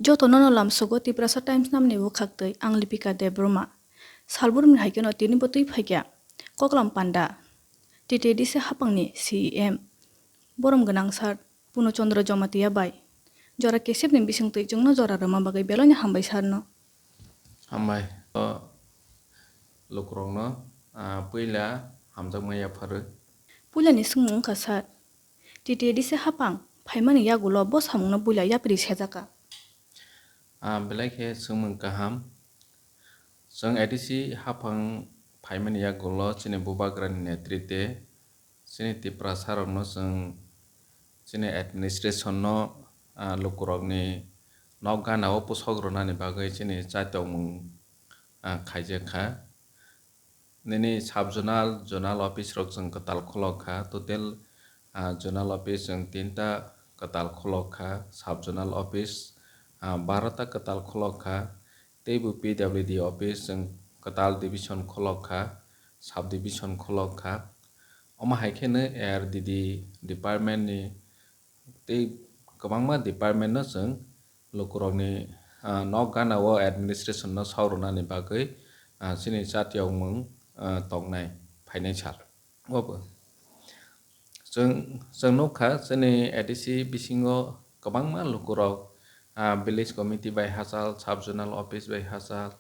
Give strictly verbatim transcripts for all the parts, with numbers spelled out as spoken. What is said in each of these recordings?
Jotono no lamsogo Tiprasa Times namni bwkhaktwi, ang Lipika Debbarma. Salbrumni hai kheno tini bo twi phaikha Koklam Panda, T T A D C haphangni C E M, borom gwnang sir Puno Chandra Jamatia bai jora kesepni bisingtwi chwngno jora rwma bagwi beloino hambai sir no. Hambai. O lukurokno, ah, puila hamjakma yapharwi. Puilani swngmung wngkha sir, T T A D C haphang phaimani yagulo bo samungno puila yapri sejaka. Ah, belai khe swngmung kaham. Chwng A D C haphang phaimani yagulo chini bubagrani netrite chini Tiprasarokno chwng chini administration no, ah, lukurokni nok gana o pusok rwnani bagwi chini chatiyokmung, ah, khaijak kha. Nini sub zonal, zonal office rok chwng kwtal khulok kha. Total, ah, zonal office chwng tinta kwtal khulok kha. Sub zonal office, ah, barota kwtal khulok kha. Teibo P W D office chwng kwtal division khulok kha, sub division khulok kha. Omo hai kheno A R D D department ni tei kwbangma department no chwng lukurokni, ah, nok gana o administration no sok rwnani bagwi, ah, chini chatiyokmung, ah, tongnai phainai sal. Obo chwng, chwng nukha chini A D C bisingo kwbangma lukurok, ah, village committee bai hachal, sub zonal office bai hachal,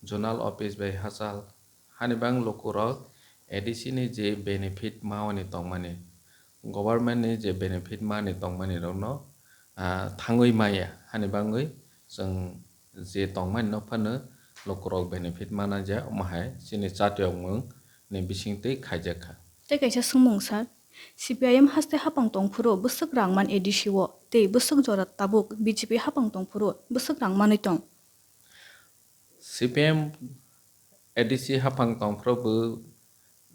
zonal office bai hachal, hani bang lukurok A D C ni je benefit mawani tongmani, government ni je benefit mani tongmani rokno, ah, thangwi maya, hani bangwi chwng je tongmani no phano lukurok benefit mana ja, omo hai chini chatiyokmung ni bisingtwi khaijak kha. Tei kaisa swngmung sir, C P I M haste haphang tongphuru bwswk rang man A D C o, tei bwswk jora tabuk B J P haphang tongphuru bwswk rang manwi tong? C P M A D C haphang tongphuru bo,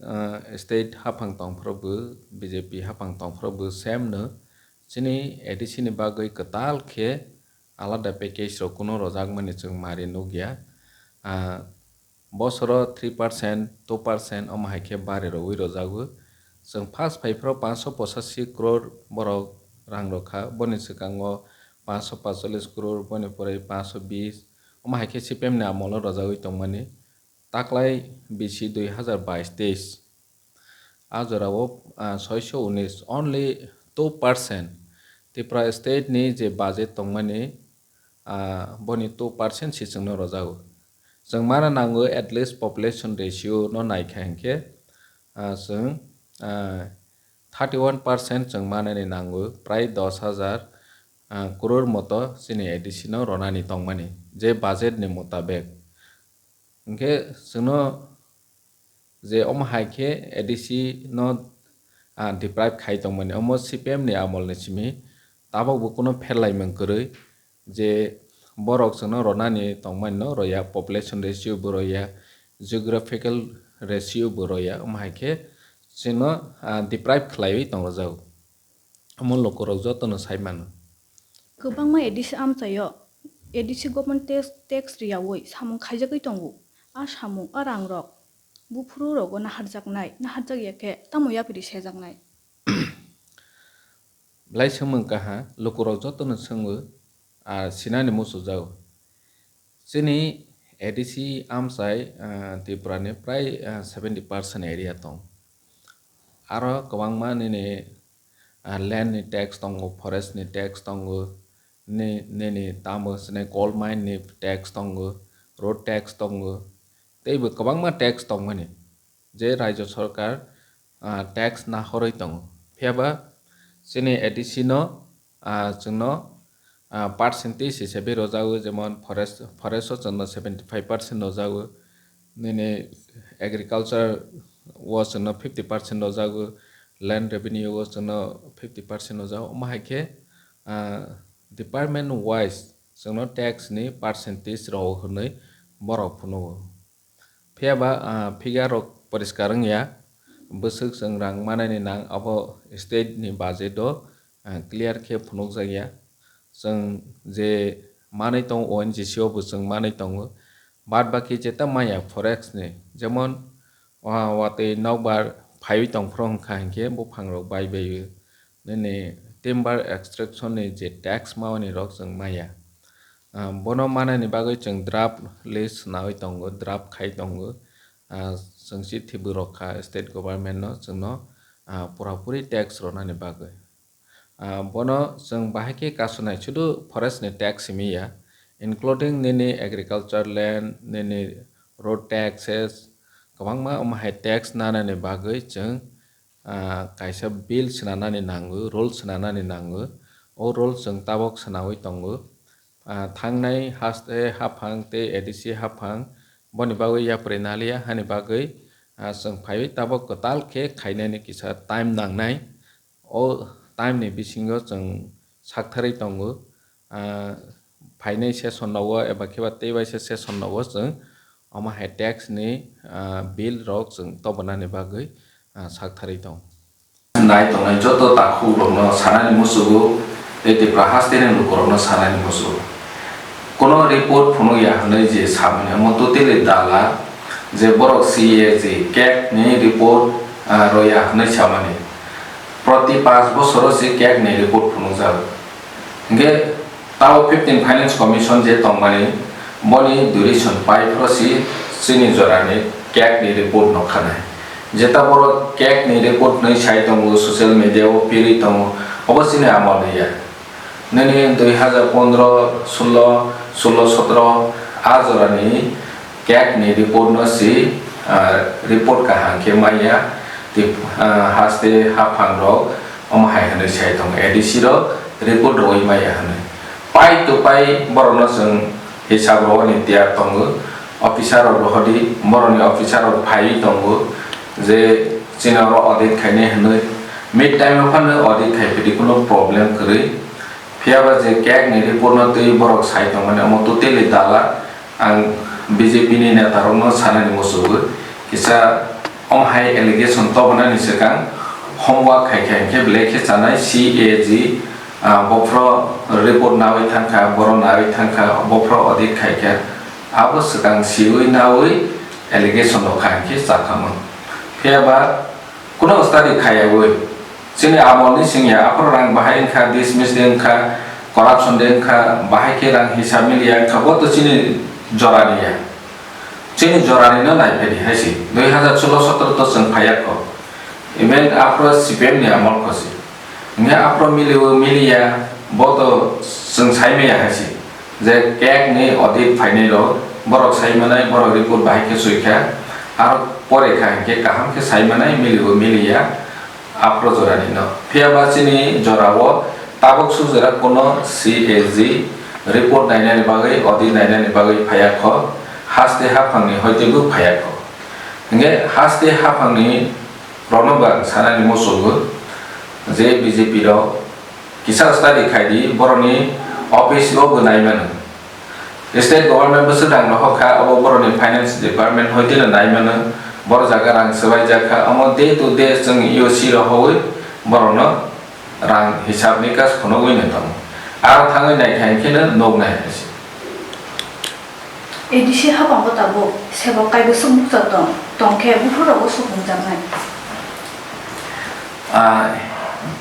ah, state haphang tongphuru bo, B J P haphang tongphuru bo same no. Chini A D C ni bagwi kwtal khe alada package rok kunu rwjakmani chwng mari nukya. Ah, bosoro three percent, two percent omo hai khe bari rwui rwjago. Chwng first phaiphuru paanch sho pochashi crore borok rang rwkha, boni swkango paanch sho paanchchollish crore, boni pore paanch sho bish, omo hai khe C P M ni amolo rwjagwi tongmani. Taklai bisi dui hazar bais teis. A jorao, ah, soisho unis, only two percent. Tripura state ni je budget tongmani, ah, boni two percent si chwngno rwjago. Chwng mana nango at least population ratio no naikha hinkhe, ah, chwng, ah, thirty one percent chwng manani nango, prai dos hazar, ah, crore moto chini A D C no ronani tongmani, je budget ni motabek. Hinkhe chwngno je omo hai khe A D C no, ah, deprive khai tongmani, omo C P M ni amol ni simi tabok bo kuno pherlaimung kwrwi je borok chwngno ronani tongmani no roya, population ratio bo roya, geographical ratio bo roya, omo hai khe chwngno, ah, deprive khlaiwi tongjago. Omo lukurok jotono sai mano. Kwbangma A D C amchaio A D C government tax, tax riyaui samung khaijagwi tongo. A samung, a rangrok buphuru rogo naharjaknai, naharjak ya khe tamo yapri sejaknai? Belai swngmung kaha, lukurok jotono swngo, a sinani muchujao. Chini A D C amchai, ah, Tripura ni prai, ah, seventy percent area tong. Aro kwbangma nini, ah, land ni tax tongo, forest ni tax tongo, ni, nini tamo sini coal mine ni tax tongo, road tax tongo, tei bo kwbangma tax tongmani je Rajya Sarkar, ah, tax nahorwi tongo. Phiya ba chini A D C no, ah, chwngno, ah, percentage hisabe rwjago, jemon forest, forest o chwngno seventy five percent rwjago, nini agriculture o chwngno fifty percent rwjago, land revenue o chwngno fifty percent rwjago. Omo hai khe, ah, department wise chwngno tax ni percentage rw hwnwi borok phunugo. Phiya ba, ah, figure rok poriskar wngya, bwswk chwng rang manani nang abo state ni budget o, ah, clear khe phunukjakya. Chwng je manwi tongo O N G C o bo chwng manwi tongo, bad baki jeta maya forex ni, jemon, ah, watwi nokbar phaiwi tongphuru wngkha hinkhe buphang rok bai bai o nini timber extraction ni je tax mawani rok chwng maya. Ah, bono manani bagwi chwng draft list swnamwi tongo, draft khai tongo. Ah, chwng chithi bo rwkha state government no, chwngno, ah, pura puri tax rwnani bagwi. Ah, bono chwng bahai khe kasunai, sudu forest ni tax simi ya, including nini agriculture land, nini road taxes, kwbangma omo hai tax nanani bagwi chwng, ah, kaisa bill swnanani nango, rule swnanani nango. O rule chwng tabok swnawi tongo. Ah, thangnai haste haphang tei A D C haphang boni bagwi yapri naliya hani bagwi, ah, chwng phaiwi tabok kwtal khe khainani kisa time nangnai. O time ni bisingo chwng saktharwi tongo. Ah, phainai session rogo eba khe ba tei waisa session rogo chwng omo hai tax ni, ah, bill rok chwng tobonani bagwi, ah, saktharwi tongo. Nai tongnai joto takhuk rokno sanani musugo, tei Tipra hasteni lukurokno sanani musugo. Kono report phunukya hwnwi je samani, omo totally dala, je borok C A G, kek ni report, ah, roya hwnwi samani. Proti panch bosoro se kek ni report phunukjago. Hingke tao fifteen Finance Commission je tongmani, boni duration pai phoro si chini jorani kek ni report no khanai. Jeta borok kek ni report nwi sai tongo, social media o piri tongo, obo chini amol ni ya. Nini dui hazar pondro, sullo, sullo, sotro a jorani kek ni report no si, ah, report kaham khe maya, tip-, ah, haste haphang rok omo hai hwnwi sai tongo, A D C rok report rwui maya hwnwi. Pai to pai borok no chwng hisab rwani tiyar tongo, officer rok rohordi, borok ni officer rok phaiwi tongo je chini oro audit khainai hwnwi, mid time o phano audit khai phidi kuno problem kwrwi. Phiya ba je kek ni report no twi borok sai tongmani omo totally dala. Ang B J P ni neta rok no sanani musugo, kisa omo hai allegation tobonani swkang homework khai khai khe belai khe chanai C A G, ah, bophro report nawi thangkha, boro nawi thangkha, bophro audit khai kha, abo swkang siwi nawi allegation rok khai khe chakhamung. Phiya ba Kuno study khaiyawi, chini amolni singya, aphuru rang bahai wngkha, dismiss de wngkha, corruption de wngkha, bahai khe rang hisab miliya wngkha, bo to chini jorani ya. Chini jorani no naiphedi hai se, dui hazar solo sotoro to chwng phaiya kho. Even aphuru C P M ni amol kho se. Hingkhe aphuru miliwi miliya, bo to chwng sai maya hai se. Je kek ni audit phainai rok, borok sai manai, borok report bahai khe soi kha, aro pore kha hinkhe kaham khe sai manai, milibo miliya, aphuru jorani no. Phiya ba chini jora o tabuk suk jora kuno C A G report nainani bagwi, audit nainani bagwi phaiya kho, haste haphang ni hoite bo phaiya kho. Hinkhe haste haphang ni rok no bo ang sanani muchungo je B J P rok kisa study khai di, borokni office o bo nai mano. State government bwswk rang rohor kha, abo borokni finance department hoiteno nai mano. Borok jaga rang swbaijak kha, omo day to day chwng E O C rohorwi borokno rang hisab nikas phunugwi no tongo. Aro thangwi nai kha hinkhe no nuk nai hai se. A D C habango tabuk sebok kaibwswk bukcha tong, tong khe buphuru rogo suk hwnjaknai. Ah,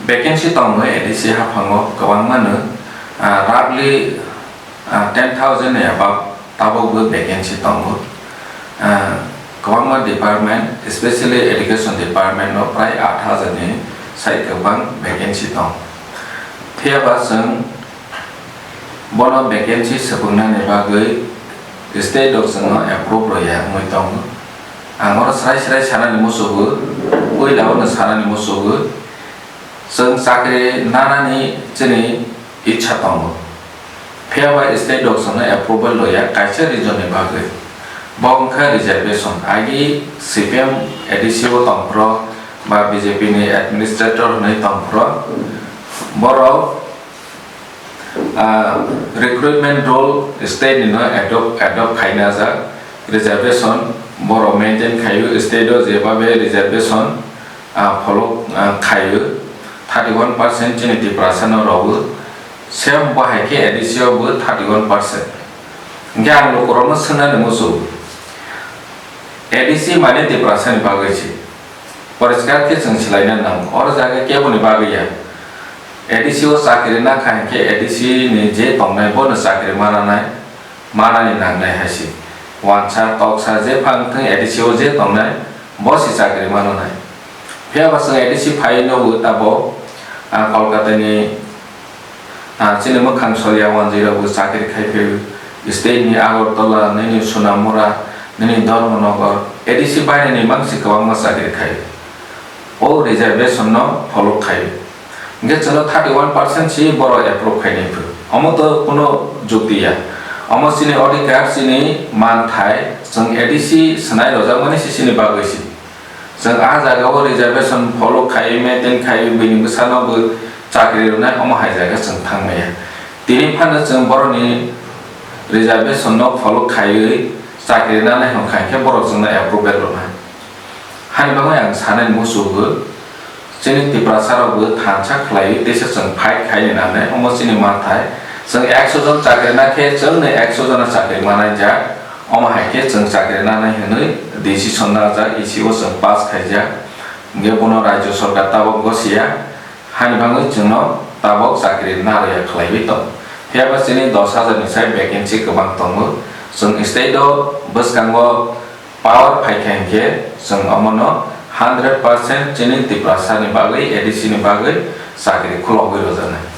vacancy tongo A D C haphango kwbangma no, ah, roughly, ah, ten thousand ni above tabukbo vacancy tongo. Ah, kwbangma department, especially education department o prai aat hajar ni sai kwbang vacancy tong. Phiya ba chwng Bono vacancy swpwngnani bagwi state rok chwngno approve rwya wngwi tongo. Ang oro srai srai sanani muchungo, puila o no sanani muchungo, chwng chakri nanani chini ichha tongo. Phiya ba state rok chwngno approval rwya kaisa reason ni bagwi. Bo wngkha reservation. Agi C P M A D C o tongphuru ba B J P ni administrator hwnwi tongphuru borok Ah, recruitment rule state ni no adopt, adopt khaina jak reservation borok maintain khaio, state o jeba be reservation, ah, follow, ah, khaio, thirty one percent chini Tiprasa no rogo, same bo hai khe A D C o bo thirty one percent. Hingkhe ang lukurok no swngnani muchungo, A D C mane Tiprasa ni bagwi se. Poriskar khe chwng swlaina nango. Oro jaga keboni bagwi ya. A D C o chakri nakha hinkhe A D C ni je tongnai bono chakri mananai, manani nangnai hai se. Wansa, toksa, je phang thung A D C o je tongnai, bo se chakri mananai. Phiya ba chwng A D C phai nogo tabok, ah, Kolkata ni, ah, chini mwkhang soria wanjwi rok bo chakri khai phai o. State ni Agartala, nini Sonamura, nini Dharmanagar, A D C baire ni mangsi kwbangma chakri khai o. O reservation no follow khai o. Hingke chwngno thirty one percent si borok approve khainai phuru. Omo to kuno jukti ya. Omo chini odhikar, chini manthai, chwng A D C swnai rojakmani si chini bagwi si. Chwng a jaga o reservation follow khaiwi maintain khaiwi bini bwsano bo chakri rwnai, omo hai jaga chwng thangmaya. Tini phano chwng borokni reservation no follow khaiwi chakri rwnai hwnkha hinkhe borok chwngno approval rwnai. Hani bagwi ang sanani muchungo, chini Tiprasa rokbo thansa khlaiwi teisa chwng fight khaini nangnai, omo chini manthai. Chwng ekso jon chakri nakhe chwngno ekso jona chakri manai jak, omo hai khe chwng chakri nanai hwnwi decision najak, E C o chwng pass khaijak. Hingke bono rajyo sorkar tabok gosiya, hani bagwi chwngno tabok chakri narwkya khlaiwi tong. Phiya ba chini dos hajar ni sai vacancy kwbang tongo. Chwng state o bwskango power phaikha hinkhe chwng omono hundred percent chini Tiprasa ni bagwi, A D C ni bagwi chakri khulogwi rwjaknai.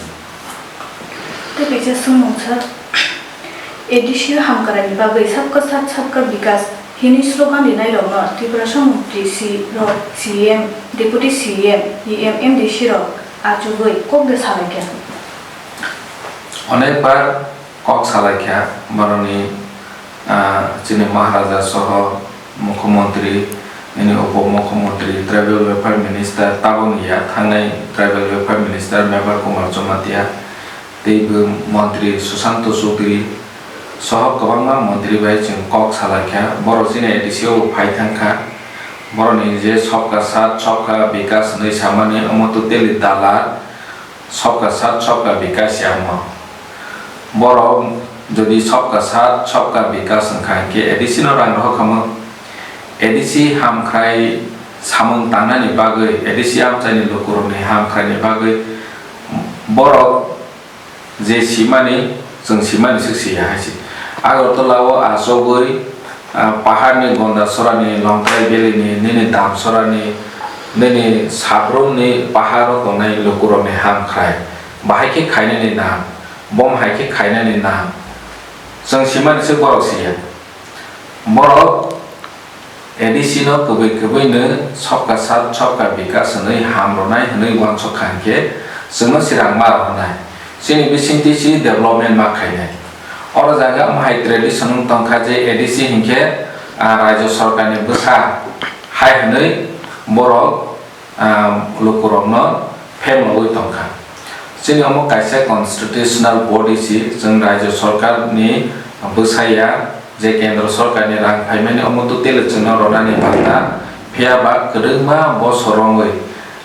Tei kaisa swngmung sa, A D C o hamkrai ni bagwi Sabka Saath Sabka Vikas hini slogan rinai rokno Tiprasa mantri si rok, C M, Deputy C M, E M, M D C rok achugwi kok de salaikha. Onek bar kok salaikha, boroni, ah, chini Maharaja soho Mukhyamantri, nini Upo Mukhyamantri, Tribal Welfare Minister, tabokni ya thangnai Tribal Welfare Minister Mevar Kumar Jamatia, tei bo Mantri Susanto Chowdhury soho kwbangma mantri bai chwng kok salaikha. Borok chini A D C o phai thangkha. Borokni je Sabka Saath Sabka Vikas hinwi samani, omo totally dalar. Sabka Saath Sabka Vikas ya omo. Borok jodi Sabka Saath Sabka Vikas wngkha hinkhe A D C no rang rohor khamu. A D C hamkrai samung tangnani bagwi, A D C amchaini lukurokni hamkraini bagwi borok je simani, chwng simani swk siya hai se. Agartala o achugwi, ah, paharni Gondasorani, Longtrai Valley ni, nini Damsorani, nini Sabrumni paharo tongnai lukurokni hamkrai. Bahai khe khainani nang, bom hai khe khainani nang. Chwng simani swk borok siya. Borok A D C no kwbwi kwbwi no Sabka Saath Sabka Vikas hwnwi ham rwnai hwnwi uansuk kha hinkhe chwngno swrang ma rwnai. Chini bisingtwi si development ma khainai. Oro jaga omo hai tradition wng tongkha je A D C hinkhe, ah, rajyo sorkarni bwsa hai hwnwi borok ah, lukurokno phemlogwi tongkha. Chini omo kaisa constitutional body si, chwng rajyo sorkarni bwsaya je kendro sorkarni rang phaimani omo totally chwngno rwnani banta, phiya ba kwrwngma bosor romwi,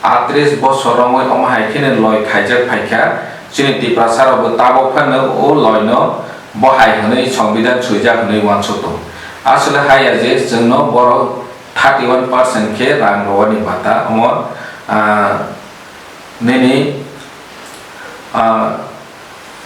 atris bosor romwi omo hai kheno loi khaijak phaikha, chini Tiprasa rokbo tabok phano o loino bo hai hwnwi songbidan swijak hwnwi uansuk tongo. Aswk le haya je chwngno borok thirty one percent khe rang rwani bata omo, ah, nini, ah,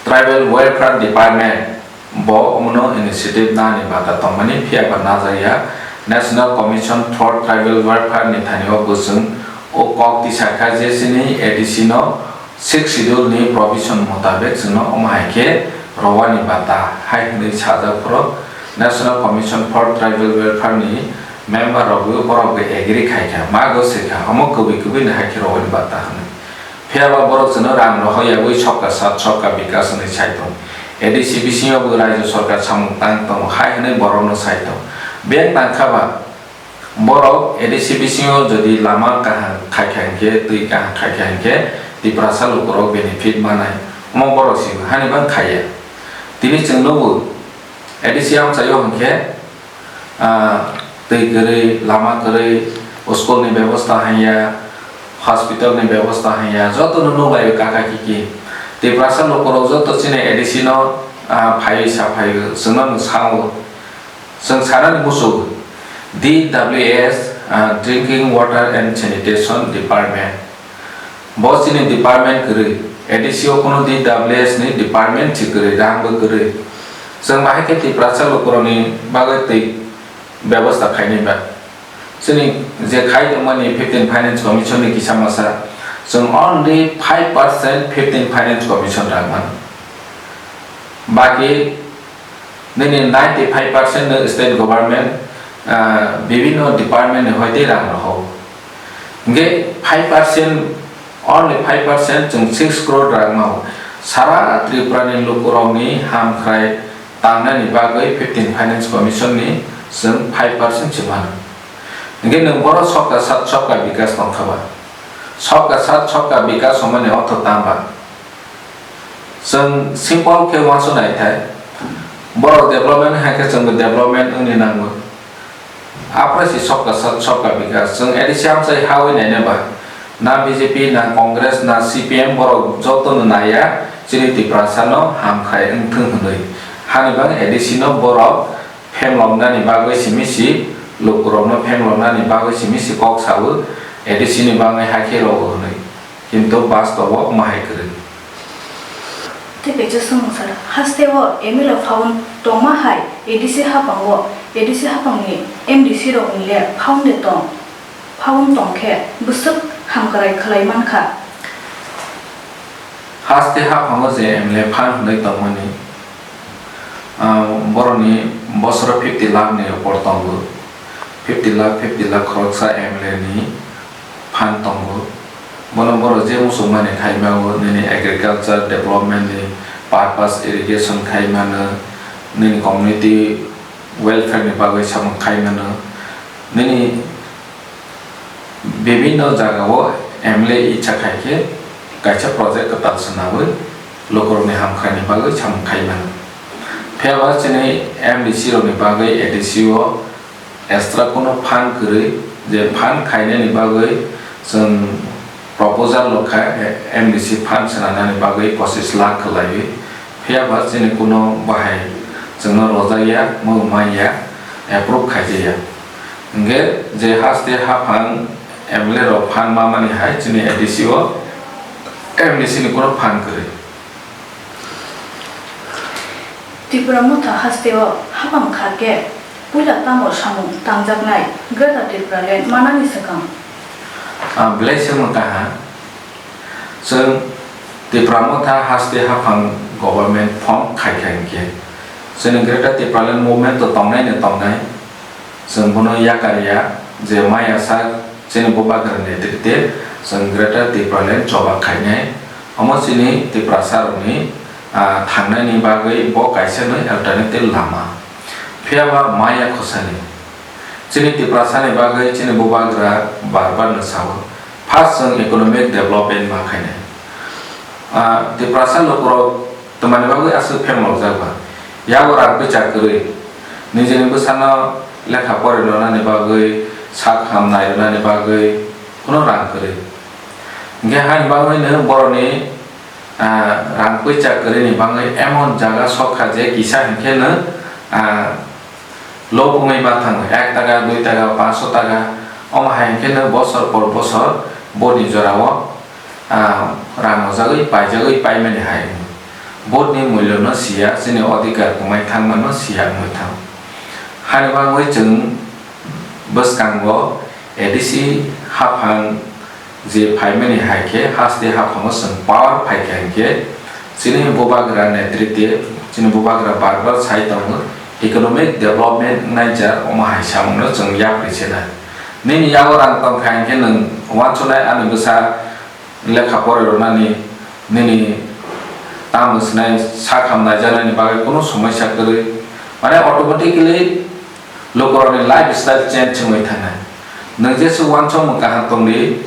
Tribal Welfare Department bo omono initiative nani bata tongmani, phiya ba najaya. National Commission for Tribal Welfare ni thani o bwswng o kok tisa kha je chini A D C no Sixth Schedule ni provision motabek chwngno omo hai khe rowani bata hai hwnwi sajak phuru National Commission for Tribal Welfare ni member rokbo borokbo agree khai kha, mago se kha, omo kwbwi kwbwi ni hai khe rowani bata hwnwi. Phiya ba borok chwngno rang rohor yawi Sabka Saath Sabka Vikas hwnwi sai tong. A D C bisingo bo rajyo sorkar samung tang tongo hai hwnwi borokno sai tong. Beng tang kha ba, borok A D C bisingo jodi lama kaham khaikha hinkhe, twi kaham khaikha hinkhe, Tiprasa lukurok benefit manai. Omo borok si hani bang khaiya. Tini chwng nugo, A D C amchaio hinkhe, ah, twi kwrwi, lama kwrwi, school ni bebosta hanya, hospital ni bebosta hanya, joto no nuklaio kaka kiki. Tiprasa lukurok joto chini A D C no, ah, phaiwi sa phaio, chwngno no sao. Chwng sanani muchungo, D W S, ah, Drinking Water and Sanitation Department. Bo chini department kwrwi. A D C o kuno D W S ni department si kwrwi, rang bo kwrwi. Chwng bahai khe Tiprasa lukurokni bagwi twi bebosta khainai ba. Chini je khai tongmani fifteen Finance Commission ni kisa masa, chwng only five percent fifteen Finance Commission rang mano. Baki nini ninety five percent no state government, ah, bibhinno department ni hoite rang rohor. Hingke five percent, only five percent chwng six crore rang mao. Sara Tripura ni lukurokni hamkrai tangnani bagwi fifteen Finance Commission ni chwng five percent se mano. Hingke nwng boro Sabka Sath Sabka Vikas tongkha ba? Sabka Sath Sabka Vikas hwnmani ortho tang ba? Chwng simple khe uansuk nai thai, borok development hai khe chwngbo development wngni nango. Aphra si Sabka Sath Sabka Vikas, chwng A D C amchai hawi naina ba, na B J P, na Congress, na C P M, borok jotono naiya, chini Tiprasa no hamkhai wngthung hwnwi. Hani bagwi A D C no borok phemloknani bagwi simi si, lukurokno phemloknani bagwi simi si kok sao, A D C ni bagwi hakhe rogo hwnwi. Kintu bastobo wngma hai kwrwi. Tei kaisa swngmung sara, hasteo M L A phaun tongma hai A D C haphango, A D C haphangni M D C rokni le phaun de tong, phaun tong khe bwswk hamkrai khlai man kha. Haste haphango je M L A phan hwnwi tongmani, ah, borokni bosoro fifty lakh ni upor tongo, fifty lakh, fifty lakh khoroksa M L A ni phan tongo. Bono borok je muchungmani khai mano, nini agriculture development ni purpose irrigation khai mano, nini community welfare ni bagwi samung khai mano, nini bibhinno jagao M L A icha khai khe kaisa project kwtal swnawi lukurokni hamkrai ni bagwi samung khai mano. Phiya ba chini M D C rokni bagwi A D C o extra kuno phan kwrwi, je phan khainani bagwi chwng proposal rwkha, M D C phan swnamnani bagwi pochis lakh kwlaiwi. Phiya ba chini kuno bahai chwngno rwjakya, mung manya, approve khaijakya. Hwnkhe je haste haphang M L A rok phan mamani hai chini A D C o M D C ni kuno phan kwrwi. Tipra Motha hasteo haphang kha khe puila tamo samung tangjaknai Greater Tipraland manani swkang? Ah, belai se mwtaha. Chwng Tipra Motha haste haphang government form khai kha hinkhe, chwngni Greater Tipraland movement to tongnai no tongnai. Chwng bono yakar ya je maya sak chini bubagra netrite chwng Greater Tipraland choba khainai. Omo chini Tiprasa rokni, ah, thangnaini bagwi bo kaisa no alternative lama. Phiya ba maya khosani. Chini Tiprasa ni bagwi chini bubagra bar bar no sao, first chwng economic development ma khainai. Ah, Tiprasa lukurok Twmani bagwi aswk phemlokjak ba? Yago rang pisa kwrwi. Nijini bwsano lekha pori rwnani bagwi, sak ham nai rwnani bagwi kuno rang kwrwi. Hinkhe haini bagwino borokni, ah, rang pisa kwrwini bagwi emon jaga sok kha je kisa hinkhe no, ah, lob wngwi ma thango, ek taka, dui taka, panch taka, omo hai hinkhe no bosor por bosor boni jorao ah, rang rwjagwi paijagwi paimani hai wngwi. Vote ni mulyo no siya, chini odhikar kwmai thangma no siya wngwi thango. Hani bagwi chwng bwskango A D C haphang je phaimani hai khe haste haphango chwng power phaikha hinkhe chini bubagra netrite, chini bubagra bar bar sai tongo, economic development wngnai jar omo hai samung no chwng yapri se nai. Nini yago rang tongkha hinkhe nwng uansuknai ani bwsa lekha pore rwnani, nini tamo swnai sak ham naijaknani bagwi kunu somoisa kwrwi. Mane automatically lukurokni lifestyle change wngwi thangnai. Nwng jeswk uansukmung kaham tongdi,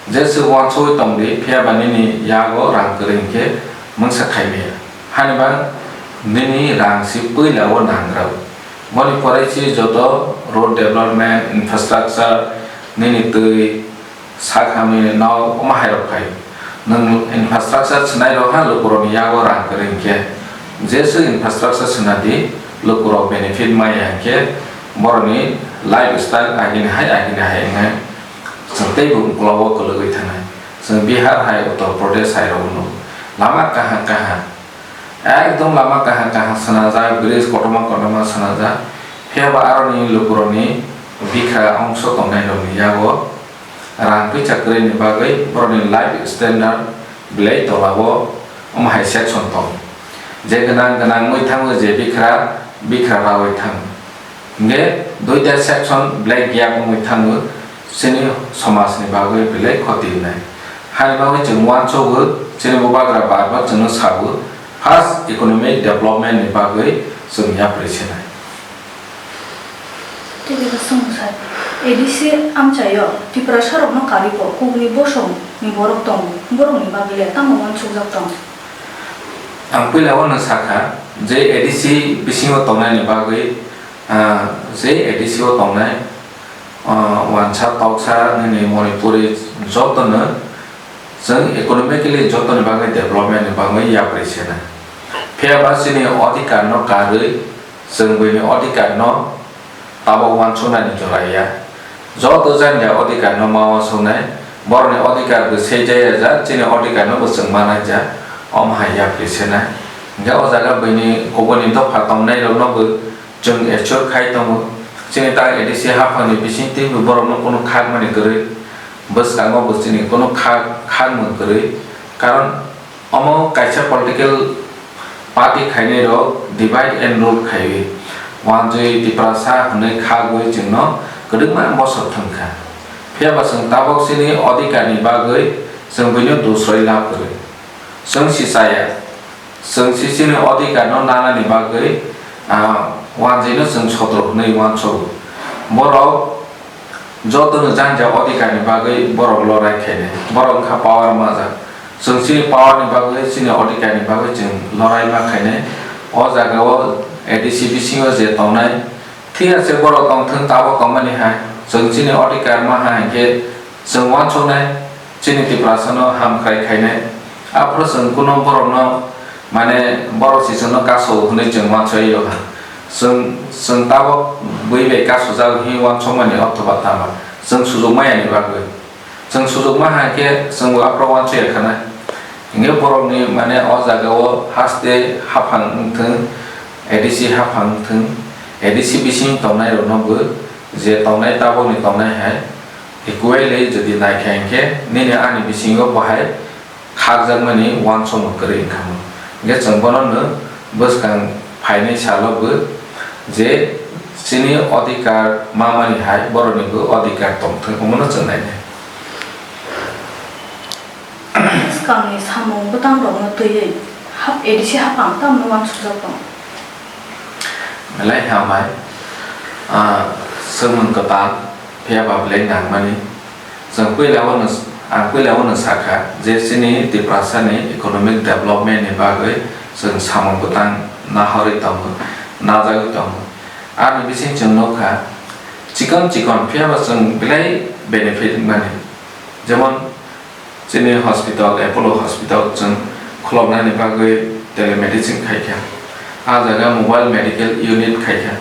jeswk uansugwi tongdi, phiya ba nini yago rang kwrwi hinkhe mungsa khai maya. Hani ba nini rang si puila o nangrao. Boni pore si joto road development, infrastructure, nini twi, sak hamni nok omo hai rok phai. Nwng infrastructure swnai rok ha lukurokni yago rang kwrwi hinkhe, jeswk infrastructure swnadi lukurok benefit maya hinkhe borokni lifestyle agini hai agini hai wngnai. Chwng teibo uklogo kwlwgwi thangnai. Chwng Bihar hai, Uttar Pradesh hai rok nukgo. Lama kaham kaham, ekdom lama kaham kaham swnajak, bridge kotorma kotorma swnajak. Phiya ba aroni lukurokni bikha ongso tongnairokni yago rang puisa kwrwini bagwi borokni life standard belai tolao omo hai section tongo. Je gwnang gwnang wngwi thango, je bikha bikha rawi thango. Hingke duita section belai gap wngwi thango, chini somajni bagwi belai khoti wngnai. Hani bagwi chwng uansugo, chini bubagra bar bar chwngno sabo, first economic development ni bagwi chwng yapri sinai. Tei kisa swngsa, A D C amchaio Tiprasarokno karwi bo kubuni bosongni borok tongo, borokni bagwi le tamo uansukjak tong? Ang puila o no sakha je A D C bisingo tongnai ni bagwi, ah, je A D C o tongnai, ah, uansa toksa nini Manipuri joto no chwng economically joto ni bagwi development ni bagwi yapri sena. Phiya ba chini odhikar no karwi chwng buini odhikar no tabok uansuknani jora ya. Joto janja odhikar no ma uansuknai, borokni odhikar bo sejaya ja, chini odhikar no bo chwng manai ja, omo hai yapri sena. Hingke o jaga buini kubuni dopha tongnai rok no bo chwng assure khai tongo. Chini ta A D C haphangni bisingtwi bo borok no kunu khakmani kwrwi, bwskango bo chini kunu khak, khakmung kwrwi, karon omo kaisa political party khainai rok divide and rule khaiwi, uansui Tiprasa hwnwi khagwi chwngno kwdwkma bosor thwngkha. Phiya ba chwng tabok chini odhikar ni bagwi chwng buino dusroi lab kwrwi. Chwng si chaya, chwng si chini odhikar no nanani bagwi, ah, uansui no chwng sotro hwnwi uansugo. Borok joto no janja odhikar ni bagwi borok lorai khainai, borok wngkha power majak. Chwng chini power ni bagwi, chini odhikar ni bagwi chwng lorai ma khainai. O jaga o A D C bisingo je tongnai, thik ase borok tongthwng, tabok tongmani hai. Chwng chini odhikar ma ha hinkhe chwng uansuknai, chini Tiprasa no hamkrai khainai. Aphuru chwng kuno borok no, mane, borok si chwngno kaso hwnwi chwng uansukya ha. Chwng, chwng tabok bui bai kasujak hwnwi uansukmani othoba tama? Chwng sujuk maya ni bagwi. Chwng sujuk ma ha khe chwng bo aphuru uansukya khana. Hingke borokni, mane, o jaga o haste haphang wngthwng, A D C haphang wngthwng, A D C bising tongnai rok no bo je tongnai tabok ni tongnai hai equally jodi naikha hinkhe nini ani bisingo bo hai khakjakmani uansukmung kwrwi wngkha mo. Hingke chwng bono no bwskang phainai salo bo je chini odhikar mamani hai borokni bo odhikar tongthwng, omono chwng nainai. Bwskangni samung bwtangrokno twiwi hap-, A D C haphang tamno uansukjak tong? Belai hambai, ah, swngmung kwtal, phiya ba belai nangmani. Chwng puila o no, ang puila o no sakha je chini Tiprasa ni economic development ni bagwi chwng samung bwtang nahorwi tongo, najagwi tongo. Ani bising chwng nukha, chikon chikon phiya ba chwng belai benefit mani. Jemon, chini hospital, Apollo Hospital chwng khuloknani bagwi telemedicine khaikha. A jaga mobile medical unit khaikha.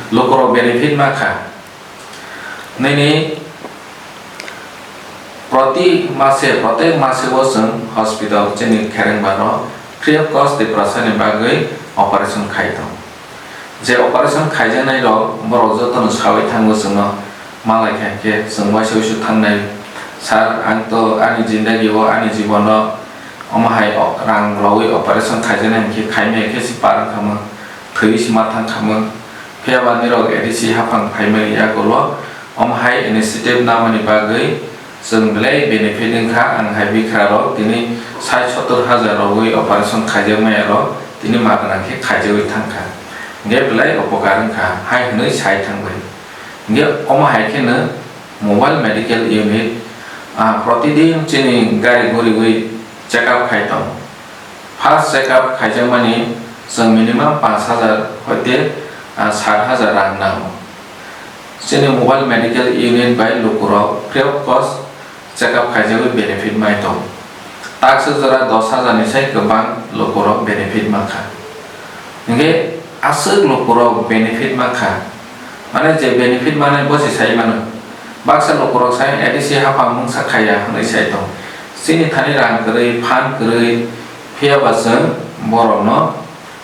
Lukurok benefit ma kha. Nini proti mase, protek mase o chwng hospital chini kherengba no free of cost Tiprasa ni bagwi operation khai tongo. Je operation khaijaknai rok, borok jotono sawi thango chwngno, malai kha khe chwng waisa waisa thangnai. Sir, ang to ani jindagi o, ani jibon o omo hai o-, rang rwwi operation khaijaknai hinkhe khaimaya khe se par wngkha mo, thwiwi se ma thang kha mo. Phiya ba nirok A D C haphang phaimani yagulo omo hai initiative namani bagwi chwng belai benefit wngkha, ang hai bikra rok tini sait sottor hajar rogwi operation khaijak maya rok tini magna khe khaijagwi thangkha, hingke belai upokar wngkha hai hwnwi sai thangbai. Hingke omo hai kheno mobile medical unit, ah, protidin chini gari guriwi check up khai tongo. First check up khaijakmani chwng minimum panch hajar hoite, ah, sat hajar rang nango. Chini mobile medical unit bai lukurok free of cost check up khaijagwi benefit mai tongo. Taksa jora dos hajar ni sai kwbang lukurok benefit mankha. Hinkhe aswk lukurok benefit mankha, mane je benefit manai bo se sai mano. Baksa lukurok sai A D C haphang mungsa khaiya hwnwi sai tong. Chini thani rang kwrwi, phan kwrwi, Phiya ba chwng borokno,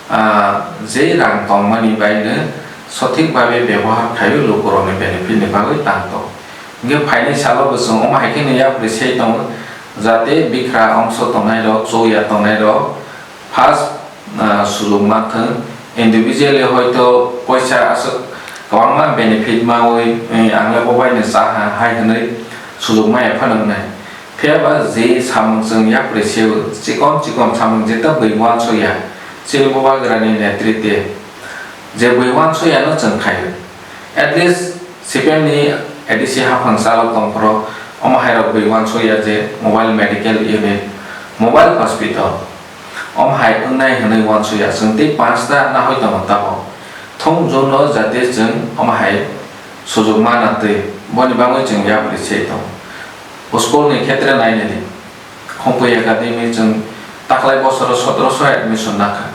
ah, je rang tongmani baino sothik babe bebohar khaio, lukurokni benefit ni bagwi tang tongo. Hinkhe phainai salo bo chwng omo hai kheno yapri se tongo, jate bikra ongso tongnai rok, chokya tongnai rok first, ah, sujuk manthwng. Individually hoito poisa aswk kwbangma benefit mawi, eh, ang le bo baino cha ha hai hwnwi sujuk maya phano wngnai. Phiya ba je samung chwng yapri seo, chikon chikon samung jeta bui uansukya, chini bubagrani netrite je bui uansukya no chwng khaio. At least C P M ni A D C haphang chalo tongphuru omo hai rok bui uansukya je mobile medical unit, mobile hospital, omo hai wngnai hwnwi uansukya, chwng tei panch ta nahoi tongo tabok. Thung jun no jate chwng omo hai sujuk mana twi, boni bagwi chwng yapri se tongo. School ni khetre nainani, Khumphwi Academy chwng taklai bosoro sotoroso admission nakha.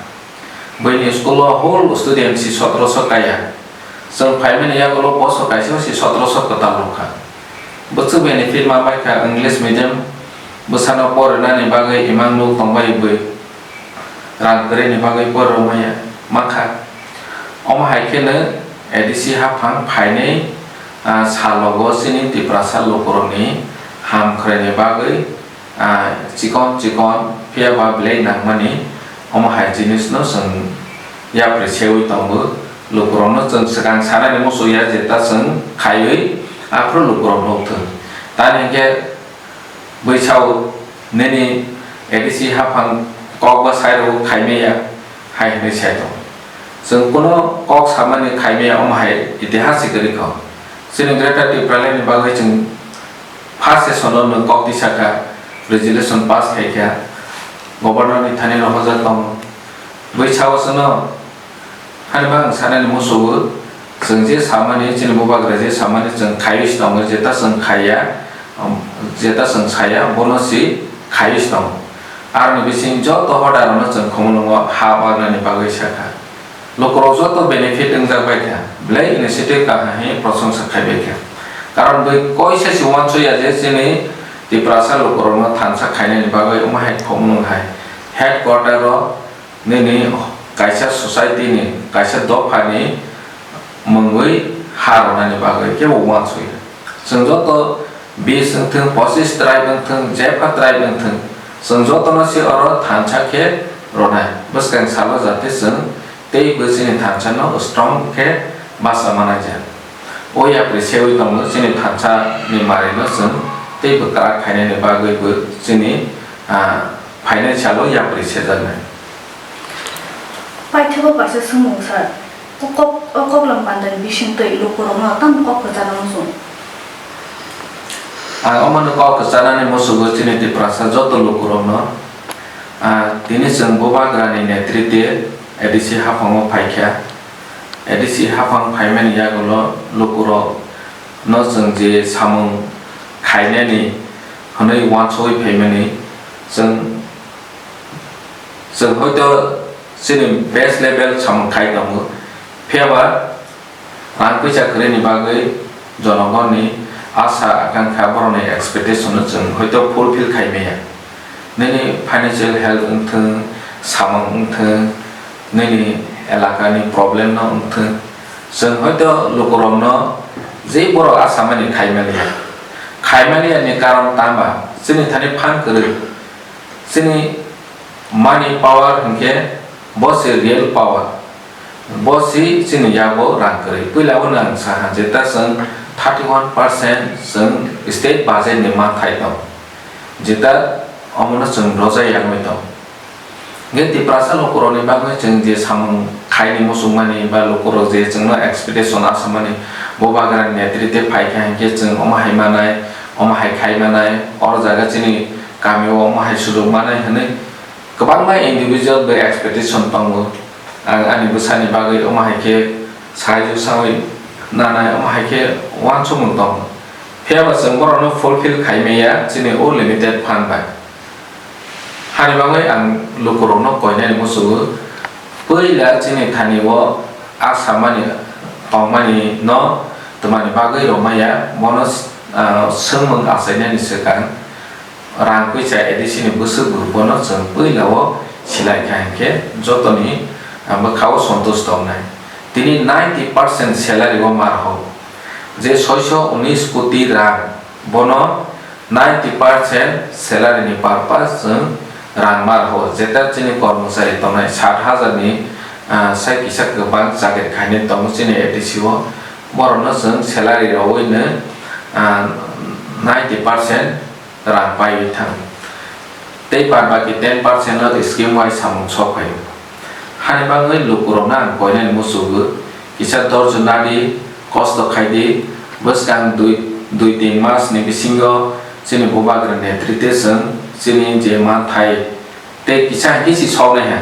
Buini school o whole student si sotoroso kaya. Chwng phaimani yagulo bosor kaisa si sotoroso kwtal rwkha. Bwswk benefit ma baikha English medium bwsano porinani bagwi imang nuk tongbai bwi. Rang kwrwini bagwi borok maya mankha. Omo hai kheno A D C haphang phainai, ah, salogo chini Tiprasa lukurokni ham khwraini bagwi, ah, chikon chikon phiya ba belai nangmani omo hai jinisno chwng yapri sewi tongo. Lukurokno chwng swkang sanani muchukya je ta chwng khaiwi aphuru lukurok nukthwng. Tamni hinkhe Bui sao, nini A D C haphang kok ba sai rw khaimaya hai hwnwi sai tongo. Chwng kuno kok samani khaimaya omo hai itihas si kwrwi kho. Chini Greater Tipraland ni bagwi chwng first session o nwng kok tisa kha, resolution pass khai kha, Governor ni thani rohorjak tongo. Bui sao chwngno Hani ba ang sanani musugo, chwng je samani, chini bubagra je samani chwng khaiwi se tongo, jeta chwng khaiya, um, jeta chwng saya, bono se khaiwi se tongo. Aroni bising joto hodarokno chwng khumulwngo ha barnani bagwi sakha. Lukurok joto benefit wngjak baikha, belai initiative kaham hwnwi prosongsa khaibaikha. Karon bui koisa se uansukya je chini Tiprasa lukurokno thansa khainani bagwi omo hai khumulwng hai headquarter o Nini kaisa society ni, kaisa dopha ni mungwi ha rwnani bagwi kebo uansukya. Chwng joto bis wngthwng, pochis tribe wngthwng, jepha tribe wngthwng, chwng jotono se oro thansa khe rwnai. Bwskang salo jate chwng tei bwswini thansa no strong khe basa manajak. O yapri sewi tongo chini thansa ni mari no chwng tei bwkra khainani bagwi bo chini, ah, Phainai salo yapri sejaknai. Paithago kaisa swngmung sir, o kok, o koklam pandani bisingtwi lukurokno tamo kok kwchana muchung? Ang omono kok kwchanani musugo chini Tiprasa joto lukurokno, ah, tini chwng bubagrani netrite A D C haphango phaikha. A D C haphang phaimani yagulo lukurokno chwng je samung khainani hwnwi uansugwi phaimani chwng Chwng hoito chini best level samung khai tongo, phiya ba rang puisa kwrwini bagwi jonogonni asa akankha, borokni expectation no chwng hoito fulfill khai maya. Nini financial health wngthwng, samung wngthwng, nini elakani problem no wngthwng, chwng hoito lukurokno je borok asa mani khai maliya. Khai maliya ni karon tangba chini thani phan kwrwi. Chini money power hinkhe bo se real power. Bo se chini yago rang kwrwi. Puila bono ang saha jeta chwng thirty one percent chwng state budget ni manthai tong. Jeta omono chwng rojai yangwi tong. Hinkhe Tiprasa lukurokni bagwi chwng je samung khaini muchungmani ba lukurok je chwngno expectation asamani, bo bagrani netrite phaikha hinkhe chwng omo hai manai, omo hai khai manai, oro jaga chini kamio omo hai sujuk manai hwnwi kwbangma individual bai expectation tongo. Ang ani bwsani bagwi omo hai khe sahajyo sawi nanai, omo hai khe uansukmung tongo. Phiya ba chwng borokno fulfill khai maya chini o limited fund bai. Hani bagwi ang lukurokno koinani musugo, puila chini thani o asamani tongmani no twmani bagwi rwmaya, bono, ah, swngmung achainani swkang rang puisa A D C ni bwswk group no chwng puila o Silai kha hinkhe jotoni, ah, bwkhao santush tongnai. Tini ninety percent salary o ma rwho. Je soiso unis koti rang, bono ninety percent salary ni purpose chwng rang ma rwho. Jeta chini kormochari tongnai sat hajar ni, ah, sai kisa kwbang chakri khainai tongo chini A D C o. Borokno chwng salary rwui no, ah, ninety percent rang paiwi thang. Tei baad baki ten percent no scheme wai samung sok phaio. Hani bagwi lukurokno ang koinani muchugo, kisa dorjo nadi, kosto khaidi, bwskang dui, dui tin mas ni bisingo chini bubagra netrite chwng chini je manthai tei kisa hinkhe si soknai ha.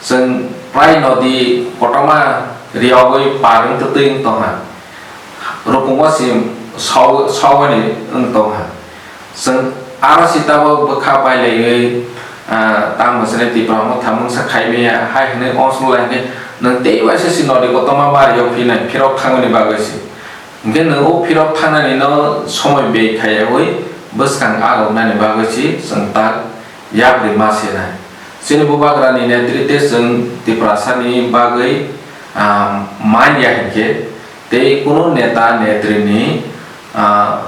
Chwng prai nodi kotorma riyogwi par wng twi wng tong ha. Rukungma si saw-, sawani wng tong ha. Chwng aro si tabuk bwkha bailaiwi, ah, tamo chwngno Tipra omo thamungsa khai maya hai hwnwi ongsuklai hwnkhe nwng tei waisa si nodi kotorma ma riyok phinai phirok thangmani bagwi si. Hwnkhe nwng o phirok thangnani no somoi bey khaiyaui bwskang agonani bagwi si chwng tak yapri ma sinai. Chini bubagrani netrite chwng Tiprasani bagwi, ah, man ya hinkhe tei kunu neta netrini, ah,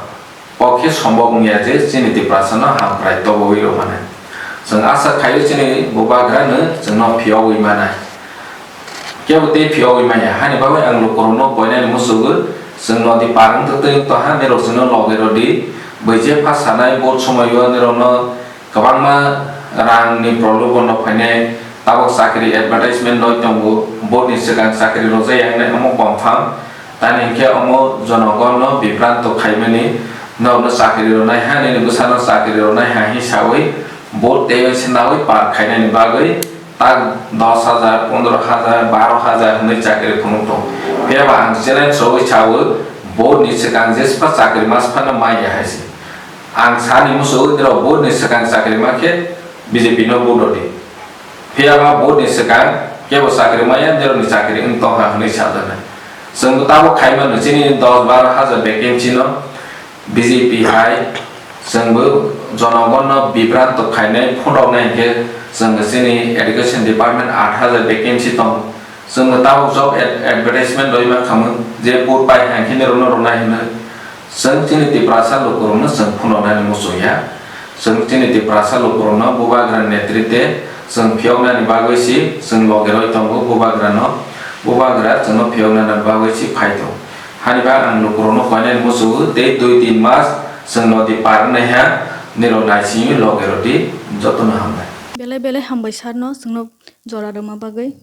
pokhe sombok wngya je chini Tiprasano hamkrai toboui rwmani. Chwng asa khaio chini bubagrano chwngno phiyogwi manai. Kebo tei phiyogwi manya. Hani bagwi ang lukurokno koinani muchugo, chwng nodi par wng twi wng tongha, nirok chwngno loge rwdi. Bui je pha sanai, vote somoio nirokno kwbangma rangni prolobo no phainai. Tabuk chakri advertisement roi tongo, vote ni swkang chakri rwjak ya wngnai omo confirm. Tani hinkhe omo jonogonno bibranto khaimani, norokno chakri rwnai ha, nini bwsano chakri rwnai ha hi saui vote teiwi se naui par khainani bagwi tak dos hajar, pondro hajar, baro hajar hwnwi chakri phunuk tongo. Phiya ba ang challenge rwui sao, vote ni swkang jespa chakri masphano manya hai se. Ang sani muchung nirok vote ni swkang chakri mankhe B J P no vote rwdi. Phiya ba vote ni swkang kebo chakri maya, nirokni chakri wng tongkha hwnwi sajaknai. Chwngbo tabuk khai mano, chini dos baro hajar vacancy no B J P hai chwngbo jonogonno bibranto khainai phunuknai hinkhe chwngbo chini education department aat hajar vacancy tongo. Chwngno tabuk job ad-, advertisement rwima khamung je vote pai hai khe nirokno rwnai hwnwi. Chwng chini Tiprasa lukurokno chwng phunuknani muchungya. Chwng chini Tiprasa lukurokno bubagra netrite chwng phiyoknani bagwi si chwng loge roi tongo bubagrano. Bubagra chwngno phiyoknani bagwi si phai tongo. Hani ba ang lukurokno koinani muchungo tei dui tin mas chwng nodi par wngnai ha nirok naisingwi loge rwdi jotono hambai. Belai belai hambai sir no chwngno jora rwma bagwi.